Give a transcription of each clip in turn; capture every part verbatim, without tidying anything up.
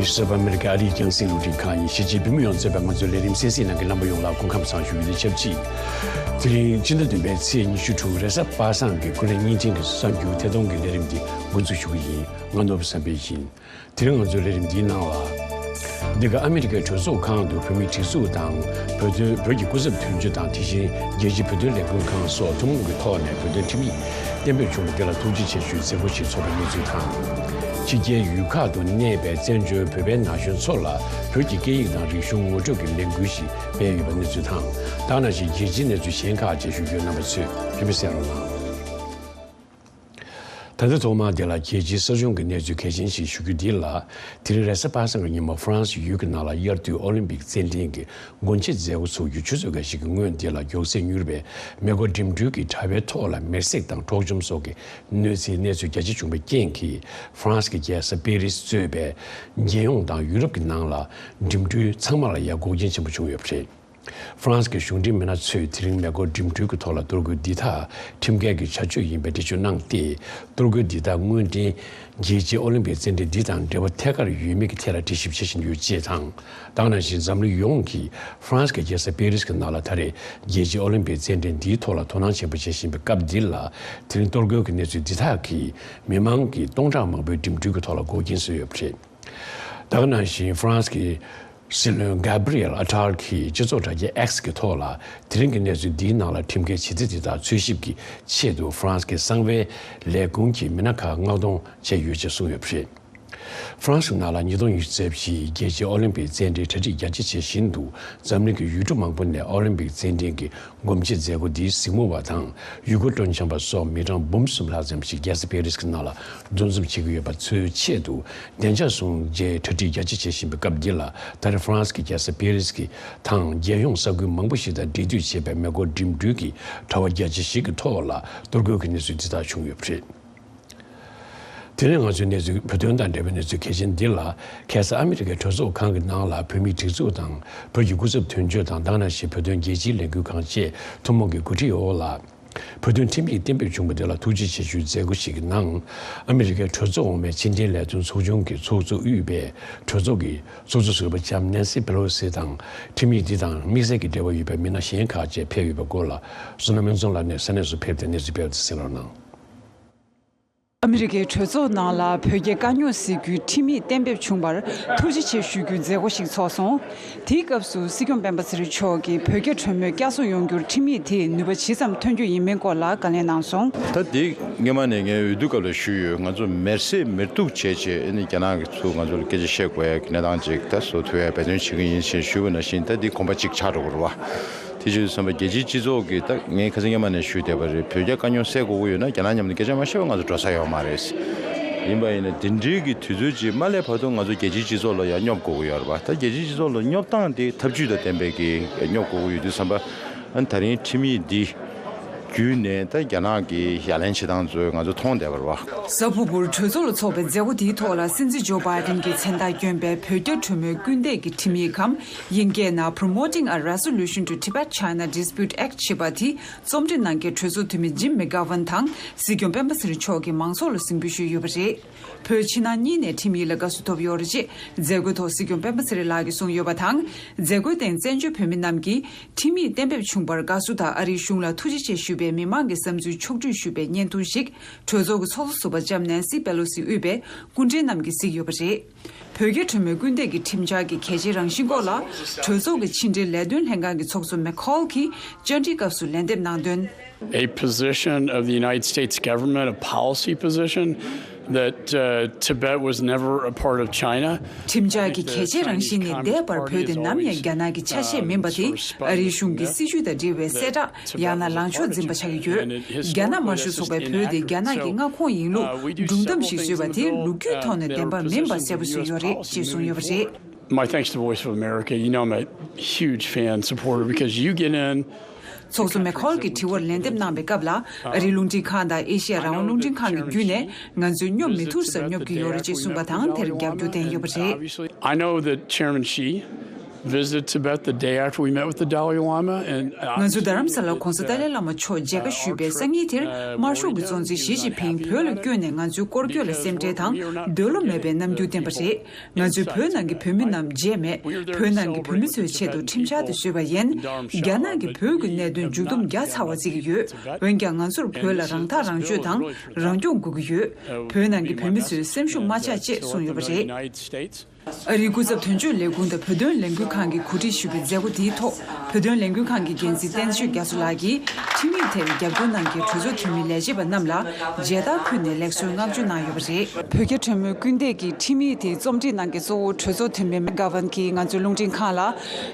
གསར་པ་ཨ་མེ་རི་ཀའི་ཨ་རིའི་རྒྱང་སྲིང་རླུང་འཕྲིན་ཁང་ཡིན། གཞིས་བྱེས་བོད་མི་ཡོངས་གཙོས་པའི་ང་ཚོའི་ལས་རིམ་གསན་གཟིགས་གནང་མཁན་རྣམ་པ་ཡོངས་ལ་སྐུ་ཁམས་བཟང་ཞུ་རྒྱུ་དང་ཆབས་ཅིག་དེ་རིང་ཕྱི་ཟླ་བདུན་པའི་ཚེས་ཉི་ཤུ་དྲུག་རེས་གཟའ་པ་སངས་ཀྱི་ཀུན་གླེང་བརྙན་འཕྲིན་གྱི་གསར་འགྱུར་ཐད་གཏོང་གི་ལས་རིམ་འདི་འགོ་འཛུགས་ཞུ་གི་ཡིན། ང་ནོར་བུ་བསམ་འཕེལ་ཡིན། དེ་རིང་ང་ཚོའི་ལས་རིམ་འདིའི་ནང་ལ། འདི་ག་ཨ་མེ་རི་ཀའི་གྲོས་ཚོགས་ཁང་དུ་བོད་མིའི་སྒྲིག་འཛུགས་དང་བོད་དོན་བོད་ཀྱི་སྐུ་ཚབ་དོན་གཅོད་དང་དེ་བཞིན་རྒྱལ་སྤྱིའི་བོད་དོན་ལས་འགུལ་ཁང་སོགས་ཐུན་མོང་གི་ཐོག་ནས་བོད་དོན་ཁྲིམས་ཡིག་གཏན་འབེབས་བྱུང་བ་འདི་ལ་ཐུགས་རྗེ་ཆེ་ཞུའི་མཛད་སྒོ་ཞིག་ཚོགས་པའི་གནས་ཚུལ་དང་། ཕྱི་རྒྱལ་ཡུལ་ཁག་ཏུ་གནས་པའི་བཙན་བྱོལ་བོད་པའི་ན་གཞོན་ཚོ་ལ་བོད་ཀྱི་སྐད་ཡིག་དང་རིག་གཞུང་ངོ་སྤྲོད་ཀྱི་ལས་འགུལ་ཞིག་སྤེལ་ཡོད་པའི་གནས་ཚུལ་དང་། ད་ག་ནང་བཞིན་རྒྱལ་སྤྱིའི་གནས་ཚུལ་གཞན་ཁག་བཅས་ཞུ་རྒྱུ། རྣམ་པ་ཚོས་རིམ་པས་གསན་རོགས་གནང་། ད་ལྟ་ཐོག་མར་དེ་ལ་རྒྱལ་སྤྱིའི་གསར་བྱུང་གི་གནས་ཚུལ་གལ་ཆེན་ཞིག་ཞུ་རྒྱུ་འདི་ལ། དེ་རིང་རེས་གཟའ་པ་སངས་ཀྱི་ཉིན་མོ་ཧྥ་རན་སི་ཡུལ་གྱི་ནང་ལ་དབྱར་དུས་ཨོ་ལིམ་པིག་རྩེད་འགྲན་གྱི་སྒོ་འབྱེད་མཛད་སྒོ་ཚུགས་རྒྱུ་ཆུ་ཚོད་འགའ་ཞིག་གི་སྔོན་དེ་ལ་མགྱོགས་ཚད་མྱུར་བའི་མེ་འཁོར་འགྲིམ་འགྲུལ་གྱི་དྲ་བའི་ཐོག་ལ་མེར་སྲེག་དང་འཕྲོག་བཅོམ་སོགས་ཀྱི་གནོད་འཚེའི་གནས་ཚུལ་རྒྱ་ཆེ་བྱུང་བའི་རྐྱེན་གྱིས། ཧྥ་རན་སི་གི་རྒྱལ་ས་པེ་རིས་གཙོས་པའི་རྒྱལ་ཡོངས་དང་ཡུ་རོབ་ཀྱི་ནང་ལ་འགྲིམ་འགྲུལ་ཚང་མ་ལ་ཡང་འགོག་རྐྱེན་ཆེན་པོ་བྱུང་ཡོད་པ་རེད། ཧྥ་རན་སི་གི་གཞུང་འབྲེལ་མི་སྣ་ཚོས་དེ་རིང་མེ་འཁོར་འགྲིམ་འགྲུལ་གྱི་ཐོག་ལ་གཏོར་རྒོལ་འདི་དག་ཁྲིམས་འགལ་གྱི་བྱ་སྤྱོད་ཡིན་པའི་འགྲེལ་བརྗོད་གནང་སྟེ། གཏོར་རྒོལ་འདི་དག་དངོས་འབྲེལ་རྒྱལ་སྤྱིའི་ཨོ་ལིམ་པིག་རྩེད་འགྲན་འདི་དང་འབྲེལ་བ་ཐད་ཀར་ཡོད་མེད་ཀྱི་ཐད་ལ་དྲི་ཞིབ་བྱེད་བཞིན་ཡོད་ཅེས་དང་། ད་ག་ནང་བཞིན་འཛམ་གླིང་ཡོངས་ཀྱིས་ཧྥ་རན་སི་གི་རྒྱལ་ས་པེ་རིས་ཀྱི་ནང་ལ་ད་རེས་རྒྱལ་སྤྱིའི་ཨོ་ལིམ་པིག་རྩེད་འགྲན་འདིའི་ཐོག་ལ་དོ་སྣང་ཆེན་པོ་བྱེད་བཞིན་པའི་སྐབས་འདི་ལ། དེ་རིང་གཏོར་རྒོལ་གྱི་གནས་ཚུལ་འདི་དག་གིས་མི་མང་གི་སྟོང་ཕྲག་མང་པོའི་འགྲིམ་འགྲུལ་གྱི་ཐོག་ལ་འགོག་རྐྱེན་བཟོས་ཡོད་པ་རེད། ད་ག་ནང་བཞིན་ཧྥ་རན་སི་གི་སྲིད་བློན་གྷ་བྷི་རི་ཨེལ་ཨ་ཏཱལ་གྱིས་སྤྱི་ཚོགས་དྲ་རྒྱ་X་གི་ཐོག་ལ། དེ་རིང་གི་གནས་ཚུལ་འདིའི་ནང་ལ་ཁྲིམས་འགལ་བྱེད་ཚུལ་དེ་དག་འཚོལ་ཞིབ་ཀྱི་ཆེད་དུ་ཧྥ་རན་སི་གི་གསང་བའི་ལས་ཁུངས་ཀྱི་མི་སྣ་ཁག་མངགས་གཏོང་བྱས་ཡོད་ཅེས་གསུངས་ཡོད་པ་རེད། ཧྥ་རན་སི་ནང་ལ་ཉིས་སྟོང་ཉི་ཤུ་རྩ་བཞིའི་རྒྱལ་སྤྱིའི་ཨོ་ལིམ་པིག་རྩེད་འགྲན་གྲ་སྒྲིག་རྒྱ་ཆེ་བྱེད་བཞིན་དུ། འཛམ་གླིང་གི་ཡུལ་གྲུ་མང་པོ་ནས་ཨོ་ལིམ་པིག་རྩེད་འགྲན་གྱི་སྒོ་འབྱེད་མཛད་སྒོ་འདིའི་གཟིགས་མོ་བ་དང་ཡུལ་སྐོར་སྤྲོ་འཆམ་པ་སོགས་མི་གྲངས་འབུམ་གསུམ་ལྷག་ཙམ་ཞིག་རྒྱལ་ས་པེ་རིས་ཀྱི་ནང་ལ་འདུ་འཛོམས་བྱེད་ཀྱི་ཡོད་པ་ཚོའི་ཆེད་དུ། བདེ་འཇགས་སྲུང་བརྩིའི་གྲ་སྒྲིག་རྒྱ་ཆེ་བྱེད་བཞིན་པའི་སྐབས་འདི་ལ། ད་རེས་ཧྥ་རན་སི་གི་རྒྱལ་ས་པེ་རིས་ཀྱི་དང་རྒྱལ་ཡོངས་ས་ཁུལ་མང་པོ་ཞིག་དང་འབྲེལ་མཐུད་བྱས་པའི་མེ་འཁོར་འགྲིམ་འགྲུལ་གྱི་དྲ་བ་རྒྱ་ཆེ་ཞིག་གི་ཐོག་ལ་གཏོར་རྒོལ་གྱི་གནས་ཚུལ་འདི་དག་བྱུང་ཡོད་པ་རེད། དེ་ནས་ང་ཚོའི་གནས་ཚུལ། བོད་དོན་དང་འབྲེལ་བའི་གནས་ཚུལ་གལ་ཆེན་འདི་ལ། ཁ་སང་ཨ་མི་རི་ཀའི་གྲོས་ཚོགས་ཁང་གི་ནང་ལ་བོད་མིའི་སྒྲིག་འཛུགས་དང་བོད་ཀྱི་སྐུ་ཚབ་དོན་གཅོད་དང་། ད་ག་ནང་བཞིན་བོད་དོན་རྒྱལ་སྤྱིའི་ལས་འགུལ་ཁང་བཅས་ཐུན་མོང་གི་གོ་སྒྲིག་འོག་ལ། བོད་དོན་ཁྲིམས་ཡིག་གཏན་འབེབས་བྱུང་བ་དེ་ལ་ཐུགས་རྗེ་ཆེ་ཞུའི་མཛད་སྒོ་ཞིག་གི་ནང་། ཨ་མི་རི་ཀའི་གྲོས་ཚོགས་འོག་མའི་ཕྱི་འབྲེལ་ལས་དོན་ཚོགས་ཆུང་གི་ཚོགས་གཙོ་དབུས་པས་གྲོས་ཚོགས་ཀྱི་ཚོགས་གཙོ་ཟུར་པ་ལྕམ་ནན་སི་པེ་ལོ་སི་དང་། ཁྲིམས་ཡིག་འདི་དང་དམིགས་བསལ་གྱི་འབྲེལ་བ་ཡོད་པའི་མི་སྣ་གཞན་ཁག་བཅས་ཕེབས་ཡོད་པའི་སྐོར་ལ། བསོད་ནམས་སྨན་འཚོང་ལགས་ནས་ས་གནས་སུ་ཕེབས་ཏེ་གནས་ཚུལ་སྤེལ་བ་དེ་གསན་རོགས་གནང་། ཨ་མི་རི་ཀའི་གྲོས་ཚོགས་ནང་ལ་བོད་རྒྱ་དཀའ་རྙོག་སེལ་རྒྱུའི་ཁྲིམས་ཡིག་གཏན་འབེབས་བྱུང་བར་ཐུགས་རྗེ་ཆེ་ཞུ་རྒྱུའི་མཛད་སྒོ་ཞིག་ཚོགས་སོང་། དེའི་སྐབས་སུ་སྲིད་སྐྱོང་སྤེན་པ་ཚེ་རིང་མཆོག་གིས་བོད་རྒྱ་གྲོས་མོལ་བསྐྱར་གསོ་ཡོང་རྒྱུར་ཁྲིམས་ཡིག་དེས་ནུས་པ་ཇི་ཙམ་ཐོན་རྒྱུ་ཡིན་མིན་སྐོར་ལ་བཀའ་ལན་གནང་སོང་། ད་འདི་སྔོན་མ་ནས་ངས་འོས་བསྡུ་སྐབས་ལ་ཞུས་ཡོད། ང་ཚོ་མེར་སྲེག་མེར་གཏུག་བྱས་བྱས་ཨ་ནི་རྒྱ་ནག་གི་ཚུར་ང་ཚོ་ལ་སྐད་ཆ་བཤད་དགོས་ཡ་གི་གནས་སྟངས་ཅིག་ད་བཟོ་ཐུབ་ཡ་འབད་བརྩོན་བྱེད་ཀྱི་ཡིན་ཞེས་ཞུས་པ་ནང་བཞིན། ད་འདི་གོམ་པ་གཅིག་ཆགས་འགྲོ་གི་རེད་བ། དེ་བྱས་ཙང་རྒྱལ་སྤྱིའི་སྤྱི་ཚོགས་ཀྱིས། ད་ངས་ཁ་སང་སྔོན་མ་ནས་ཞུས་བསྡད་པ་རེད། བོད་རྒྱ་དཀའ་རྙོག་སེལ་དགོས་ཀྱི་ཡོད་ན་རྒྱ་ནག་མཉམ་དུ་སྐད་ཆ་མ་བཤད་པར་ང་ཚོ་འགྲོ་ས་ཡོད་མ་རེད། ཡིན་པ་ཡིན་ན་དེ་འདྲའི་གི་དུས་ཚོད་ཅིག་མ་སླེབས་བར་དུ་ང་ཚོ་རྒྱལ་སྤྱིའི་སྤྱི་ཚོགས་ལ་ཡང་སྙོབ་དགོས་ཀྱི་ཡོད་རེད་པ། ད་རྒྱལ་སྤྱིའི་སྤྱི་ཚོགས་ལ་སྙོབ་སྟངས་དེ་ཐབས་ཇུས་དང་ལྡན་པའི་གི་སྙོབ་དགོས་ཀྱི་ཡོད་དུས་ཙམ་པ། ཨ་ནི་ད་རིང་ཁྲིམས་ཡིག་འདི་བརྒྱུད་ནས་ད་རྒྱ་ནག་གི་ཡ་ལན་བྱེད་སྟངས་ཚོ་ང་ཚོ་མཐོང་བསྡད་པ་རེད་པ། གཟའ་ཕུར་བུར་གྲོས་ཚོགས་ལ་ཚོགས་པའི་མཛད་སྒོ་དེའི་ཐོག་ལ་སྲིད་འཛིན་ཇོ་བྷའི་ཌེན་གྱི་མཚན་རྟགས་བསྐྱོན་པའི་བོད་རྒྱ་གྲོས་མོལ་སྐུལ་འདེད་ཀྱི་ཁྲིམས་ཡིག་གམ། དབྱིན་སྐད་ནང་Promoting a Resolution to Tibet-China Dispute Act ཞེས་པ་དེ་རྩོམ་སྒྲིག་གནང་མཁན་གྲོས་ཚོགས་འཐུས་མི་ཇིམ་མེག་གྷ་ཝན་དང་སྲིད་སྐྱོང་སྤེན་པ་ཚེ་རིང་མཆོག་གིས་མང་ཚོགས་ལ་གཟིགས་འབུལ་ཞུས་ཡོད་པ་རེད། བོད་ཕྱི་ནང་གཉིས་ནས་ཁྲིམས་ཡིག་ལ་དགའ་བསུ་ཐོབ་ཡོད་རེད་ཅེས་མཛད་སྒོའི་ཐོག་སྲིད་སྐྱོང་སྤེན་པ་ཚེ་རིང་ལགས་ཀྱིས་གསུངས་ཡོད་པ་དང་། མཛད་སྒོའི་སྟེང་བཙན་བྱོལ་བོད་མི་རྣམས་ཀྱིས་ཁྲིམས་ཡིག་གཏན་འབེབས་བྱུང་བར་དགའ་བསུ་དང་ཨ་རིའི་གཞུང་ལ་ཐུགས་རྗེ་ཆེ་ཞུས་པའི་མི་མང་གི་བསམ་ཚུལ་ཕྱོགས་བསྒྲིགས་ཞུས་པའི་བརྙན་ཐུང་ཞིག་གྲོས་ཚོགས་ཀྱི་ཚོགས་གཙོ་ཟུར་པ་ལྕམ་ནན་སི་པེ་ལོ་སི་དབུས་པའི་སྐུ་མགྲོན་རྣམས་ཀྱིས་གཟིགས་ཡོད་པ་རེད། བོད་རྒྱ་གྲོས་མོལ་སྐུལ་འདེད་ཀྱི་ཁྲིམས་འཆར་གྱི་གལ་ཆེའི་རང་བཞིན་སྐོར་ལ་གྲོས་ཚོགས་ཀྱི་ཕྱི་འབྲེལ་ལས་དོན་ལྷན་ཁང་གི་ཚོགས་གཙོ་མེག་ཁོལ་གྱིས་བཅར་འདྲིའི་སྐབས་སུ་ལན་འདེབས་གནང་དོན། A position of the United States government, a policy position, that uh, Tibet was never a part of China. ཁྲིམས་འཆར་གྱི་གལ་ཆེའི་རང་བཞིན་ནི་འདས་པར་བོད་དེ་ནམ་ཡང་རྒྱ་ནག་གི་ཆ་ཤས་མིན་པ་དེ་ཨ་རིའི་གཞུང་གི་སྲིད་བྱུས་དང་འབྲེལ་བའི་གསལ་བསྒྲགས་ཡང་ན་ལངས་ཕྱོགས་འཛིན་པ་ཆགས་ཀྱི་ཡོད། རྒྱ་ནག་དམར་ཤོག་ཚོགས་པའི་བོད་དེ་རྒྱ་ནག་གི་མངའ་ཁོངས་ཡིན་ལུགས་སྒྲུང་གཏམ་ཞིག་བཟོས་པ་དེ་ལོ་རྒྱུས་ཐོག་ནས་བདེན་པ་མིན་པ་གསལ་པོ་བཟོས་ཡོད་རེད་ཅེས་གསུངས་ཡོད་པ་རེད། My thanks to Voice of America. You know I'm a huge fan, supporter, because you get in. ཚོགས་གཙོ་མེག་ཁོལ་གྱི་དྲི་བར་ལན་འདེབས་གནང་བའི་སྐབས་ལ་ཨ་རིའི་རླུང་འཕྲིན་ཁང་དང་ཨེ་ཤི་ཡ་རང་དབང་རླུང་འཕྲིན་ཁང་གི་བརྒྱུད་ནས་ང་ཚོས་སྙོབ་མི་ཐུབ་སར་སྙོབ་ཀྱི་ཡོད་རེད་ཅེས་གསུངས་པ་དང་། དེར་རྒྱབ་སྐྱོར་བསྟན་ཡོད་པ་རེད། I know that Chairman Xi Visited Tibet the day after we met with the Dalai Lama, and ང་ཚོ་རྡ་རམ་ས་ལར་གོང་ས་ཏཱ་ལའི་བླ་མ་མཆོག་མཇལ་ཁ་ཞུས་པའི་སང་ཉིན་དེར། དམར་ཤོག་གི་གཙོ་འཛིན་ཞི་ཅིན་ཕིང་བོད་ལ་བསྐྱོད་ནས་ང་ཚོའི་སྐོར་སྐྱོད་ལ་སེམས་ཁྲལ་དང་འདོད་བློ་མེད་པའི་རྣམ་འགྱུར་བསྟན་པ་རེད། ང་ཚོས་བོད་ནང་གི་བོད་མི་རྣམས་མཇལ་མེད། བོད་ནང་གི་བོད་མི་ཚོའི་ཆེད་དུ་ཁྲིམས་འཆར་དེ་བཟོས་པ་ཡིན། རྒྱ་ནག་གིས་བོད་ཀྱི་གནད་དོན་མཇུག་སྡོམ་རྒྱག་ཚར་བ་བརྩི་གི་ཡོད། འོན་ཀྱང་ང་ཚོར་བོད་ལ་རང་ཐག་རང་གཅོད་དང་རང་སྐྱོང་དགོས་ཀྱི་ཡོད། བོད་ནང་གི་བོད་མི་ཚོས་སེམས་ཤུགས་མ་ཆག་ཅེས་གསུངས་ཡོད་པ་རེད། ཨ་རིའི་སྐུ་ཚབ་དོན་གཅོད་ལས་ཁུངས་དང་བོད་དོན་ལས་འགུལ་ཁང་གིས་གོ་སྒྲིག་ཞུས་པའི་མཛད་སྒོ་དེའི་ཐོག་བོད་དོན་ལས་འགུལ་ཁང་གི་འགན་འཛིན་བསྟན་ཆོས་རྒྱ་མཚོ་ལགས་ཀྱིས་ཁྲིམས་ཡིག་དེར་རྒྱབ་སྐྱོར་གནང་མཁན་གྲོས་ཚོགས་འཐུས་མི་ལས་བྱེད་པ་རྣམས་ལ་མཇལ་དར་ཕུལ་ནས་ལེགས་གསོལ་བསྔགས་བརྗོད་གནང་ཡོད་པ་རེད། བོད་རྒྱ་གྲོས་མོལ་སྐུལ་འདེད་ཀྱི་ཁྲིམས་ཡིག་དེ་རྩོམ་སྒྲིག་གནང་མཁན་གཙོ་བོ་གྲོས་ཚོགས་འཐུས་མི་མེག་གྷ་ཝན་གྱིས་ང་ཚོའི་རླུང་འཕྲིན་ཁང་ལ།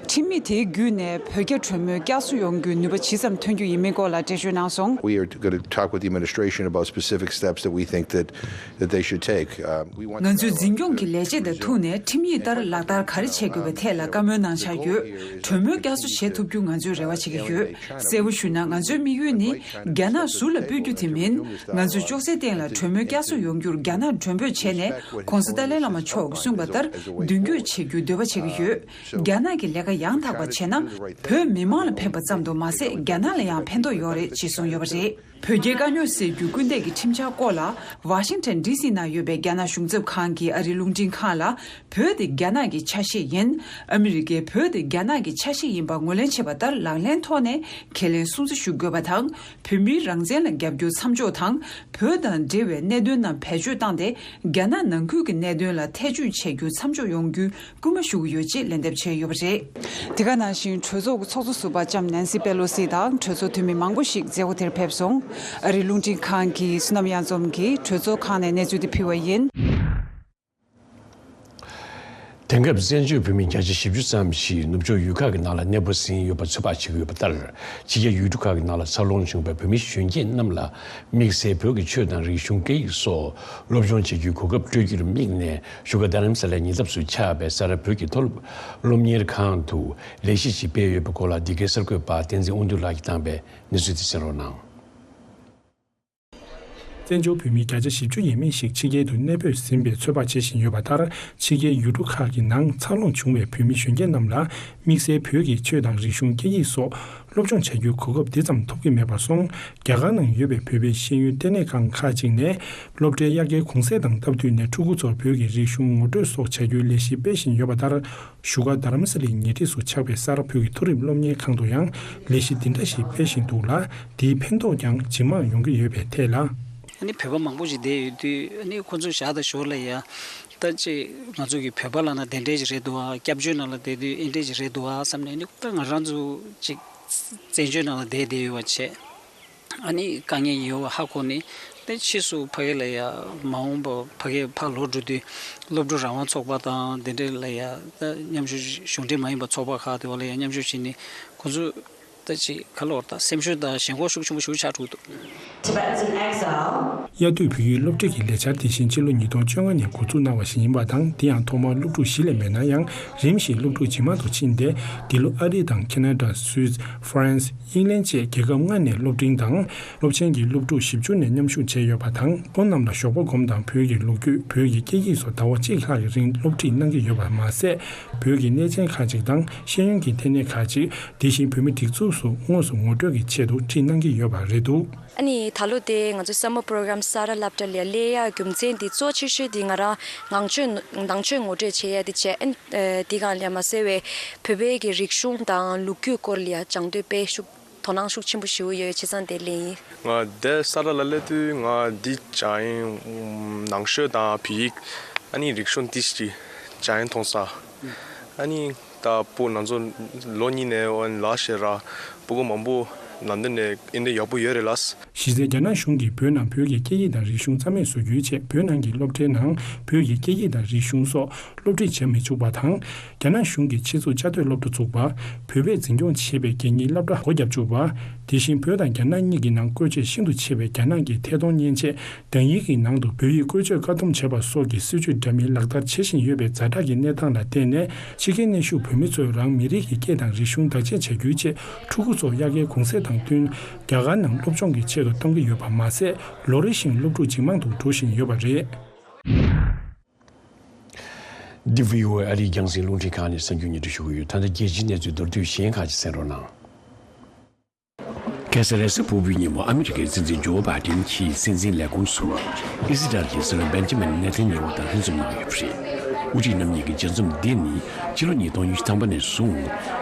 ཁྲིམས་ཡིག་དེའི་བརྒྱུད་ནས་བོད་རྒྱ་གྲོས་མོལ་བསྐྱར་གསོ་ཡོང་རྒྱུའི་ནུས་པ་ཇི་ཙམ་ཐོན་རྒྱུ་ཡིན་མིན་སྐོར་ལ་འགྲེལ་བརྗོད་གནང་སོང་། We are going to talk with the administration about specific steps that we think that, that they should take. Um, we want to ང་ཚོས་འཛིན་སྐྱོང་གི་ལས་བྱེད་དང་ཐུག་ནས་ཁྲིམས་ཡིག་ལྟར་ལག་བསྟར་ག་རེ་བྱེད་དགོས་པའི་ཐད་ལ་བཀའ་མོལ་གནང་འཆར་ཡོད། གྲོས་མོལ་བསྐྱར་གསོ་བྱེད་ཐུབ་རྒྱུ་ང་ཚོས་རེ་བ་བྱེད་ཀྱི་ཡོད། གསལ་པོ་ཞུས་ན་ང་ཚོའི་དམིགས་ཡུལ་ནི་རྒྱ་ནག་ཟུར་ལ་སྤོས་རྒྱུ་དེ་མིན། ང་ཚོས་ཅོག་ཙེའི་སྟེང་ལ་གྲོས་མོལ་བསྐྱར་གསོ་ཡོང་རྒྱུར་རྒྱ་ནག་མགྲོན་འབོད་བྱས་ནས་གོང་ས་ཏཱ་ལའི་བླ་མ་མཆོག་གིས་གསུངས་པ་ལྟར་མདུན་སྐྱོད་བྱེད་རྒྱུའི་འདོད་པ་བྱེད་ཀྱི་ཡོད། རྒྱ་ནག་གི་ལས་ཀ་ཡང་དག་པ་བྱས་ན་བོད་མི་མང་ལ་ཕན་པ་ཙམ་དུ་མ་ཟད་རྒྱ་ནག་ལ་ཡང་ཕན་ཐོགས་ཡོད་རེད་ཅེས་གསུངས་ཡོད་པ་རེད། བོད་རྒྱའི་དཀའ་རྙོག་སེལ་རྒྱུའི་སྐུལ་འདེད་ཀྱི་ཁྲིམས་འཆར་སྐོར་ལ་ཝ་ཤིང་ཊོན་ཌི་སི་ནང་ཡོད་པའི་རྒྱ་ནག་གཞུང་ཚབ་ཁང་གི་ཨ་རིའི་རླུང་འཕྲིན་ཁང་ལ། བོད་དེ་རྒྱ་ནག་གི་ཆ་ཤས་ཡིན། ཨ་མི་རི་ཀས་བོད་དེ་རྒྱ་ནག་གི་ཆ་ཤས་ཡིན་པ་ངོས་ལེན་བྱེད་པ་ལྟར་ལག་ལེན་ཐོག་ནས་ཁས་ལེན་སྲུང་བརྩི་ཞུ་དགོས་པ་དང་། བོད་མིའི་རང་བཙན་ལ་རྒྱབ་སྐྱོར་མཚམས་འཇོག་དང་། བོད་དང་འབྲེལ་བའི་གནད་དོན་རྣམས་བེད་སྤྱོད་བཏང་སྟེ། རྒྱ་ནག་ནང་ཁུལ་གྱི་གནད་དོན་ལ་ཐེ་བྱུས་བྱེད་རྒྱུ་མཚམས་འཇོག་ཡོང་རྒྱུའི་སྐུལ་མ་ཞུ་གི་ཡོད་ཅེས་ལན་འདེབས་བྱས་ཡོད་པ་རེད། དེ་ག་ནང་བཞིན་གྲོས་ཚོགས་ཀྱི་ཚོགས་གཙོ་ཟུར་པ་ལྕམ་ནན་སི་པེ་ལོ་སི་དང་གྲོས་ཚོགས་འཐུས་མི་མང་པོ་ཞིག་མཛད་སྒོ་དེར་ཕེབས་སོང་། ཨ་རིའི་རླུང་འཕྲིན་ཁང་གི་བསོད་ནམས་གཡང་འཛོམས་ཀྱིས་གྲོས་ཚོགས་ཁང་ནས་གནས་ཚུལ་དེ་ཕུལ་བ་ཡིན། དེང་སྐབས་བཙན་བྱོལ་བོད་མི་བརྒྱ་ཆ་བཞི་བཅུ་ཙམ་ཞིག་ནུབ་ཕྱོགས་ཡུལ་ཁག་གི་ནང་ལ་གནས་སྤོ་ཟིན་ཡོད་པ་ཚོད་དཔག་བྱེད་ཀྱི་ཡོད་པ་ལྟར། ཕྱི་རྒྱལ་ཡུལ་གྲུ་ཁག་གི་ནང་ལ་འཚར་ལོངས་བྱུང་བའི་བོད་མི་གཞོན་སྐྱེས་རྣམས་ལ། དམིགས་བསལ་བོད་ཀྱི་ཆོས་དང་རིག་གཞུང་སྐད་ཡིག་སོགས་སློབ་སྦྱོང་བྱེད་རྒྱུའི་གོ་སྐབས་སྤྲོད་རྒྱུར་དམིགས་ནས། བཞུགས་སྒར་རྡ་རམ་ས་ལའི་ཉེ་འདབས་སུ་ཆགས་པའི་ས་རཱ་བོད་ཀྱི་མཐོ་སློབ་སློབ་གཉེར་ཁང་དུ་ལས་གཞི་ཞིག་སྤེལ་ཡོད་པའི་སྐོར་ལ། འདི་གའི་གསར་འགོད་པ་བསྟན་འཛིན་དབང་འདུས་ལགས་ཀྱིས་བཏང་པའི་གནས་ཚུལ་དེ་གསན་རོགས་གནང་། བཙན་བྱོལ་བོད་མི་བརྒྱ་ཆ་བཞི་བཅུ་ཡས་མས་ཤིག་ཕྱི་རྒྱལ་དུ་གནས་སྤོས་ཟིན་པའི་ཚོད་དཔག་བྱེད་བཞིན་ཡོད་པ་ལྟར། ཕྱི་རྒྱལ་ཡུལ་གྲུ་ཁག་གི་ནང་འཚར་ལོངས་བྱུང་བའི་བོད་མི་གཞོན་སྐྱེས་རྣམས་ལ། དམིགས་བསལ་བོད་ཀྱི་ཆོས་དང་རིག་གཞུང་སྐད་ཡིག་སོགས་སློབ་སྦྱོང་བྱ་རྒྱུའི་གོ་སྐབས་འདི་ཙམ་ཐོབ་ཀྱི་མེད་པར་སོང་། རྒྱ་གར་ནང་ཡོད་པའི་བོད་པའི་ཤེས་ཡོན་ལྟེ་གནས་ཁང་ཁག་ཅིག་ནས་སློབ་གྲྭའི་དབྱར་ཁའི་གུང་སེང་དང་སྟབས་བསྟུན་ནས་ཕྲུ་གུ་ཚོར་བོད་ཀྱི་རིག་གཞུང་ངོ་སྤྲོད་སོགས་བྱ་རྒྱུའི་ལས་གཞི་སྤེལ་བཞིན་ཡོད་པ་ལྟར། བཞུགས་སྒར་རྡ་རམ་ས་ལའི་ཉེ་འཁྲིས་སུ་ཆགས་པའི་ས་རཱ་བོད་ཀྱི་མཐོ་རིམ་སློབ་གཉེར་ཁང་དུ་ཡང་ལས་གཞི་འདི་འདྲ་ཞིག་སྤེལ་བཞིན་འདུག་ལ། དེའི་ཕན་ཐོགས་ཀྱང་ཇི་མང་ཡོང་གི་ཡོད་པའི་ཐད་ལ། ཨ་ནི་བོད་པ་མང་པོ་ཞིག་བསྡད་ཡོད་དུས། ཨ་ནི་ཁོ་ཚོ་ཞག་དང་ཞོར་ལ་ཡ། ད་ཅིག་ང་ཚོ་གི་བོད་པ་ལབ་ན་དེ་འདྲས་ཞིག་རེད་འདུག་ཨ། སྐྱབས་བཅོལ་ནང་ལ་བསྡད་དུས་འདི་འདྲས་ཞིག་རེད་འདུག་ཨ་བསམ་ནས། ཨ་ནི་ད་ང་རང་ཚོ་ཅིག་བཙན་བྱོལ་ནང་ལ་བསྡད་བསྡད་ཡོད་པ་བྱས། ཨ་ནི་དཀའ་ངལ་ཡོད་པ་ཧ་གོ་ནས། དེ་ཕྱིས་སུ་ཕ་གི་ལ་ཡ་མ་འོངས་པ་ཕ་གི་ཕར་ལོག་འགྲོ་དུས། སློབ་ཕྲུག་རང་དབང་ཚོགས་པ་དང་དེ་འདྲ་ལ་ཡ། ད་མཉམ་ཞུགས་གཞུང་འབྲེལ་མ་ཡིན་པ་ཚོགས་པ་ཁག་དེ་བ་ལ་ཡ་མཉམ་ཞུགས་བྱས་ནས། ཁོ་ཚོ་ད་ཅིག་ག་ལོར་ད་སེམས་ཤུགས་དང་ཞེན་ཁོག་ཤུགས་ཆེན་པོ་ཞིག་ཆགས་འགྲོ་གི་འདུག Tibets in Exile. དབྱར་དུས་བོད་ཡིག་སློབ་ཁྲིད་ཀྱི་ལས་འཆར་དེ་བཞིན་ཕྱི་ལོ་ཉིས་སྟོང་བཅོ་ལྔ་ནས་འགོ་འཛུགས་གནང་བ་ཞིག་ཡིན་པ་དང་། དེ་ཡང་ཐོག་མར་སློབ་ཕྲུག་བཞི་ལས་མེད་ན་ཡང་། རིམ་བཞིན་སློབ་ཕྲུག་ཇེ་མང་དུ་ཕྱིན་ཏེ། འདི་ལོ་ཨ་རི་དང་ཁེ་ན་ཌ། སུད། ཧྥ་རན་སི། དབྱིན་ལན་བཅས་རྒྱལ་ཁབ་ལྔ་ནས་སློབ་འབྲིང་དང་། སློབ་ཆེན་གྱི་སློབ་ཕྲུག་བཞི་བཅུ་ནས་མཉམ་ཞུགས་བྱས་ཡོད་པ་དང་། ཁོང་རྣམས་ལ་ཞོགས་པ་སྒོམ་དང་བོད་ཀྱི་ལོ་རྒྱུས། བོད་ཀྱི་སྐད་ཡིག་སོགས་ཟླ་བ་གཅིག་ལྷག་གི་རིང་སློབ་ཁྲིད་གནང་གི་ཡོད་པ་མ་ཟད། བོད་ཀྱི་གནས་ཆེན་ཁག་ཅིག་དང་ཤེས་ཡོན་གྱི་ལྟེ་གནས་ཁག་ཅིག་དེ་བཞིན་བོད་མི་སྒྲིག་འཛུགས་སུ་དངོས་སུ་ངོ་སྤྲོད་ཀྱི་ཆེད་དུ་ཁྲིད་གནང་གི་ཡོད་པ་རེད་འདུག་ཨ་ནི་ད་ལོ་དེ་ང་ཚོ་Summer Program ས་རཱ་སློབ་གྲྭ་ལ་སླེབས་ཡ་རྒྱུ་མཚན་དེ་གཙོ་ཆེ་ཤོས་དེ་ང་རང་ནང་ཆོས་ནང་ཆོས་ངོ་སྤྲོད་བྱེད་ཡ་དེ་བྱས། ཨ་ནི་དེ་གང་ལས་མ་ཟད་པའི་བོད་པའི་གི་རིག་གཞུང་དང་ལོ་རྒྱུས་སྐོར་ལ་ཡ་སྦྱང་འདོད་དཔེ་ཤུགས་དོ་སྣང་ཤུགས་ཆེན་པོ་ཞིག་ཡོད་བྱས་ཙང་དེ་ལེན་ཡིན། ང་དེ་ས་རཱ་ལ་སླེབས་དུས་ང་འདི་སྦྱང་ཡིན། ནང་ཆོས་དང་བོད་ཡིག་ཨ་ནི་རིག་གཞུང་འདི་ཞིག་སྦྱང་ཡིན་མཐོང་ས། ཨ་ནི་ད་སྤུ་ན་ཚོ་ལོ་གཉིས་ནས་ལ་ཤེ་ར་སྤུ་གུ་མང་པོ་ལམ་སྟོན་ནས་ཨེ་འདྲ་ཡག་པོ་ཡོད་རེད་ལ། གཞི་རྩའི་རྒྱ་ནག་གཞུང་གིས་བོད་ནང་བོད་ཀྱི་སྐད་ཡིག་དང་རིག་གཞུང་རྩ་མེད་བཟོ་རྒྱུའི་ཆེད། བོད་ནང་གི་སློབ་གྲྭའི་ནང་བོད་ཀྱི་སྐད་ཡིག་དང་རིག་གཞུང་སོགས་སློབ་ཁྲིད་བྱེད་མི་ཆོག་པ་དང་། རྒྱ་ནག་གཞུང་གིས་ཆེད་འཛུགས་བཅའ་སྡོད་སློབ་གྲྭ་བཙུགས་པ། བོད་པས་འཛིན་སྐྱོང་བྱེད་པའི་གད་སྙིགས་སློབ་གྲྭ་སྒོ་བརྒྱབ་བཅུག་པ། དེ་བཞིན་བོད་དང་རྒྱ་ནག་གཉིས་ཀྱི་ནང་བཀོལ་སྤྱོད་ཤིན་ཏུ་ཆེ་བའི་རྒྱ་ནག་གི་ཐད་གཏོང་མཉེན་ཆས། བདག་ཡིག་གི་ནང་དུ་བོད་ཡིག་བཀོལ་སྤྱོད་བཀག་སྡོམ་བྱས་པ་སོགས་ཀྱི་སྲིད་བྱུས་འདྲ་མིན་ལག་བསྟར་བྱེད་བཞིན་ཡོད་པའི་ཛ་དྲག་གི་གནས་སྟངས་ལ་བརྟེན་ནས། ཕྱི་རྒྱལ་གནས་བཞུགས་བོད་མི་ཚོས་རང་མི་རིགས་ཀྱི་སྐད་དང་རིག་གཞུང་བདག་གཅེས་བྱ་རྒྱུའི་ཆེད། ཕྲུ་གུ་ཚོ་དབྱར་ཁའི་གུང་སེང་དང་བསྟུན། རྒྱ་གར་ནང་སློབ་སྦྱོང་གི་ཆེད་དུ་གཏོང་གི་ཡོད་པ་མ་ཟད། ལོ་རེ་བཞིན་སློབ་ཕྲུག་ཇེ་མང་དུ་འགྲོ་བཞིན་ཡོད་པ་རེད། འདི་བྷི་ཨོ་ཨེ་ཨ་རིའི་རྒྱང་སྲིང་རླུང་འཕྲིན་ཁང་ནས་གསར་འགྱུར་སྙན་སྒྲོན་ཞུ་གི་ཡོད། ད་ལྟ་རྒྱལ་སྤྱིའི་གནས་ཚུལ་མདོར་བསྡུས་གཞན་ཁག་ཅིག་གསན་རོགས་གནང་། ཁ་སང་རེས་གཟའ་ཕུར་བུའི་ཉིན་མོ་ཨ་མི་རི་ཀའི་སྲིད་འཛིན་ཇོ་བྷའི་ཏིན་གྱིས་སྲིད་འཛིན་ལས་ཁུངས་སུ་ཨི་སི་རལ་གྱི་སྲིད་བློན་བེན་ཇི་མིན་ནེ་ཐན་ཡ་ཧུ་དང་ལྷན་འཛོམས་གནང་ཡོད་པ་རེད། དབུ་ཁྲིད་རྣམ་གཉིས་ཀྱི་མཇལ་འཛོམས་འདི་ནི་ཕྱི་ལོ་ཉིས་སྟོང་ཉི་ཤུ་ཐམ་པ་ནས་བཟུང་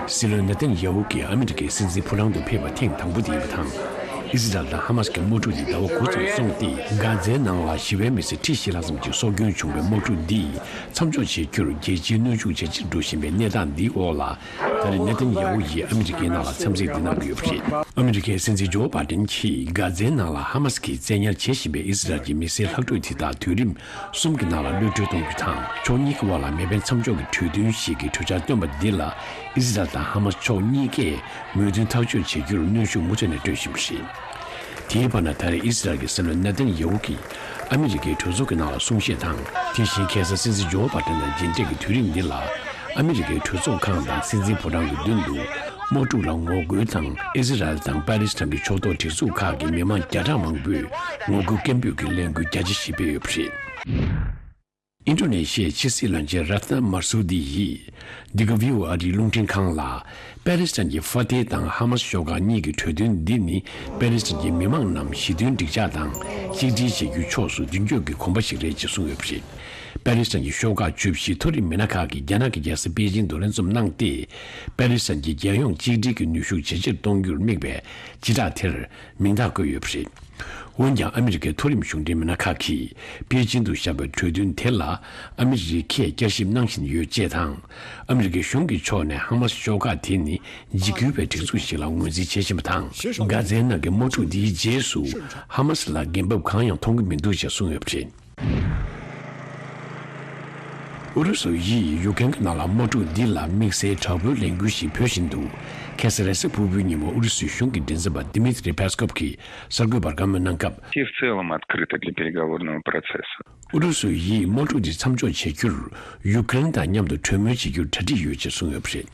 སྲིད་བློན་ནེ་ཐན་ཡ་ཧུ་གྱིས་ཨ་མི་རི་ཀའི་སྲིད་འཛིན་ཕོ་བྲང་དུ་ཕེབས་པ་ཐེངས་དང་པོ་དེ་ཡིན་པ་དང་། ཨི་སི་རལ་དང་ཧ་མ་སི་ཀྱི་དམག་འཁྲུག་དེ་ཟླ་བ་དགུ་ཙམ་སོང་སྟེ། གྷ་ཛའི་ནང་ལ་ཞི་བའི་མི་སེར་ཁྲི་བཞི་ལྷག་ཙམ་གྱི་སྲོག་སྐྱོན་བྱུང་བའི་དམག་འཁྲུག་འདི་མཚམས་འཇོག་བྱེད་རྒྱུར་རྒྱལ་སྤྱིའི་གནོན་ཤུགས་ཇེ་ཆེར་འགྲོ་བཞིན་པའི་གནས་སྟངས་འདིའི་འོག་ལ། ད་རེས་ནེ་ཐན་ཡ་ཧུ་ཡིས་ཨ་མི་རི་ཀའི་ནང་ལ་འཚམས་གཟིགས་འདི་གནང་གི་ཡོད་པ་རེད། ཨ་མི་རི་ཀའི་སྲིད་འཛིན་ཇོ་བྷའི་ཏིན་གྱིས་གྷ་ཛའི་ནང་ལ་ཧ་མ་སི་ཀྱིས་བཙན་ཉར་བྱེད་བཞིན་པའི་ཨི་སི་རལ་གྱི་མི་སེར་ལྷག་འཕྲོས་དེ་དག་དུས་རིམ་གསུམ་གྱི་ནང་ལ་གློད་བཀྲོལ་གཏོང་རྒྱུ་དང་། ཕྱོགས་གཉིས་ཀྱི་དབར་ལ་མེ་འཕེན་མཚམས་འཇོག་གི་གྲོས་མཐུན་ཞིག་གི་གྲོས་འཆར་བཏོན་པ་འདི་ལ་ཨི་སི་རལ་དང་ཧ་མ་སི་ཕྱོགས་གཉིས་ཀས་མོས་མཐུན་ཐག་གཅོད་བྱེད་རྒྱུར་གནོན་ཤུགས་མུ་མཐུད་ནས་སྤྲོད་བཞིན་པ་རེད། དེའི་བར་ན་ད་རེས་ཨི་སི་རལ་གྱི་སྲིད་བློན་ནེ་ཐན་ཡ་ཧུ་གྱིས་ཨ་མི་རི་ཀའི་གྲོས་ཚོགས་ཀྱི་ནང་ལ་གསུང་བཤད་དང་། དེ་བཞིན་ཁ་སང་སྲིད་འཛིན་ཇོ་བྷའི་ཏིན་དང་མཇལ་འཕྲད་ཀྱི་དུས་རིམ་འདི་ལ། ཨ་མི་རི་ཀའི་གྲོས་ཚོགས་ཁང་དང་སྲིད་འཛིན་ཕོ་བྲང་གི་མདུན་དུ་དམག་འཁྲུག་ལ་ངོ་རྒོལ་དང་། ཨི་སི་རལ་དང་པ་ལི་སི་ཐན་གྱི་ཕྱོགས་གཏོགས་སྒྲིག་འཛུགས་ཁག་གི་མི་མང་བརྒྱ་ཕྲག་མང་པོས་ངོ་རྒོལ་སྐད་འབོད་ཀྱི་ལས་འགུལ་རྒྱ་ཆེ་ཞིག་སྤེལ་ཡོད་པ་རེད། ཨིན་ཌོ་ནེ་ཤི་ཡའི་ཕྱི་སྲིད་བློན་ཆེན་རཱ་ཏི་ན་མར་སུ་དི་ཡིས་འདི་ག་བྷི་ཨོ་ཨེ་ཨ་རིའི་རླུང་འཕྲིན་ཁང་ལ། པ་ལི་སི་ཐན་གྱི་ཧྥ་ཐེ་དང་ཧ་མ་སི་ཤོག་ཁག་གཉིས་ཀྱི་གྲོས་མཐུན་འདི་ནི་པ་ལི་སི་ཐན་གྱི་མི་མང་རྣམས་ཞི་མཐུན་འགྲིག་འཇགས་དང་གཅིག་སྒྲིལ་བྱེད་རྒྱུའི་ཕྱོགས་སུ་མདུན་སྐྱོད་ཀྱི་གོམ་པ་ཞིག་རེད་ཅེས་གསུངས་ཡོད་པ་རེད། པ་ལི་སི་ཐན་གྱི་ཤོག་ཁག་བཅུ་བཞིའི་མཐོ་རིམ་མི་སྣ་ཁག་གིས་རྒྱ་ནག་གི་རྒྱལ་ས་པེ་ཅིང་དུ་ལྷན་འཛོམས་གནང་སྟེ། པ་ལི་སི་ཐན་གྱི་རྒྱལ་ཡོངས་གཅིག་སྒྲིལ་གྱི་ནུས་ཤུགས་ཇེ་ཆེར་གཏོང་རྒྱུར་དམིགས་པའི་སྤྱི་བསྒྲགས་དེར་མིང་རྟགས་བཀོད་ཡོད་པ་རེད། འོན་ཀྱང་ཨ་མི་རི་ཀའི་མཐོ་རིམ་གཞུང་འབྲེལ་མི་སྣ་ཁག་གིས་པེ་ཅིང་དུ་བཞག་པའི་གྲོས་མཐུན་དེ་ལ་ཨ་མི་རི་ཁས་བསྐྱར་ཞིབ་གནང་བཞིན་ཡོད་ཅེས་དང་། ཨ་མི་རི་ཀའི་གཞུང་གི་ཕྱོགས་ནས་ཧ་མ་སི་ཤོག་ཁག་དེ་ནི་འཇིགས་སྐུལ་བའི་སྒྲིག་འཛུགས་ཤིག་ལ་ངོས་འཛིན་བྱེད་བཞིན་པ་དང་། གྷ་ཛའི་ནང་གི་དམག་འཁྲུག་འདིའི་རྗེས་སུ་ཧ་མ་སི་ལ་འགན་བབ་གང་ཡང་མཐོང་གི་མི་འདུག་ཅེས་གསུངས་ཡོད་པ་རེད། ཨུ་རུ་སུ་ཡིས་ཡུ་ཀེན་གྱི་ནང་ལ་དམག་འཁྲུག་འདི་ལ་དམིགས་བསལ་དྲག་པོའི་ལས་འགུལ་ཞིག་སྤེལ་བཞིན་འདུག་ཁ་སང་རེས་གཟའ་ཕུར་བུའི་ཉིན་མོ་ཨུ་རུ་སུའི་གཞུང་གི་མགྲིན་ཚབ་པ་Dmitry Peskov གིས་གསར་འགོད་པར་བཀའ་མོལ་གནང་སྐབས། Россия в целом открыта для переговорного процесса. ཨུ་རུ་སུ་ཡིས་དམག་འཁྲུག་འདི་མཚམས་འཇོག་བྱེད་རྒྱུར་ཡུ་ཀེ་རེན་དང་མཉམ་དུ་གྲོས་མོལ་བྱེད་རྒྱུར་གྲ་སྒྲིག་ཡོད་ཅེས་གསུངས་ཡོད་པ་རེད།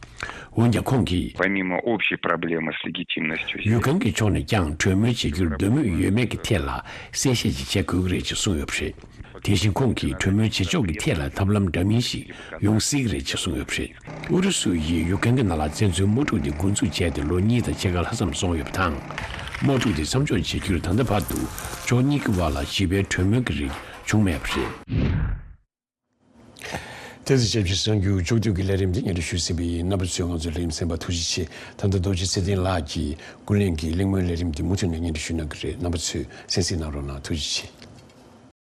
འོན་ཀྱང་ཁོང་གིས། Помимо общей проблемы с легитимностью. ཡུ་ཀེ་རེན་གྱི་ཕྱོགས་ནས་ཀྱང་གྲོས་མོལ་བྱེད་རྒྱུར་འདོད་མོས་ཡོད་མེད་ཀྱི་ཐད་ལ་གསལ་བཤད་ཅིག་བྱེད་དགོས་ཀྱི་རེད་ཅེས་གསུངས་ཡོད་པ་རེད། དེ་བཞིན་ཁོང་གིས་གྲོས་མོལ་བྱེད་ཕྱོགས་ཀྱི་ཐད་ལ་ཐབས་ལམ་འདྲ་མིན་ཞིག་ཡོང་སྲིད་ཀྱི་རེད་ཅེས་གསུངས་ཡོད་པ་རེད། ཨུ་རུ་སུ་ཡིས་ཡུ་ཀེ་རེན་གྱི་ནང་ལ་བཙན་འཛུལ་དམག་འཁྲུག་དེ་འགོ་འཛུགས་བྱས་ཏེ་ལོ་གཉིས་དང་ཕྱེད་ཀ་ལྷག་ཙམ་སོང་ཡོད་པ་དང་། དམག་འཁྲུག་དེ་མཚམས་འཇོག་བྱེད་རྒྱུར་ད་ལྟ་བར་དུ་ཕྱོགས་གཉིས་ཀྱི་དབར་ལ་ཞི་བའི་གྲོས་མོལ་གྱི་རིགས་བྱུང་མེད་པ་རེད། དེ་ཚོ་ཞབས་ཕྱི་གསར་འགྱུར་བཅུ་གཅིག་གི་ལས་རིམ་འདི་སྙན་སྒྲོན་ཞུས་ཟིན་པ་ཡིན། རྣམ་པ་ཚོས་ང་ཚོའི་ལས་རིམ་གསན་པར་ཐུགས་རྗེ་ཆེ། ད་ལྟ་རྡོ་རྗེ་ཚེ་བརྟན་ལགས་ཀྱིས་ཀུན་གླེང་གི་གླེང་མོལ་ལས་རིམ་འདི་མུ་མཐུད་ནས་སྙན་སྒྲོན་ཞུ་གནང་གི་རེད། རྣམ་པ་ཚོས་གསན་གཟིགས་གནང་རོགས་གནང་། ཐུགས་རྗེ་ཆེ།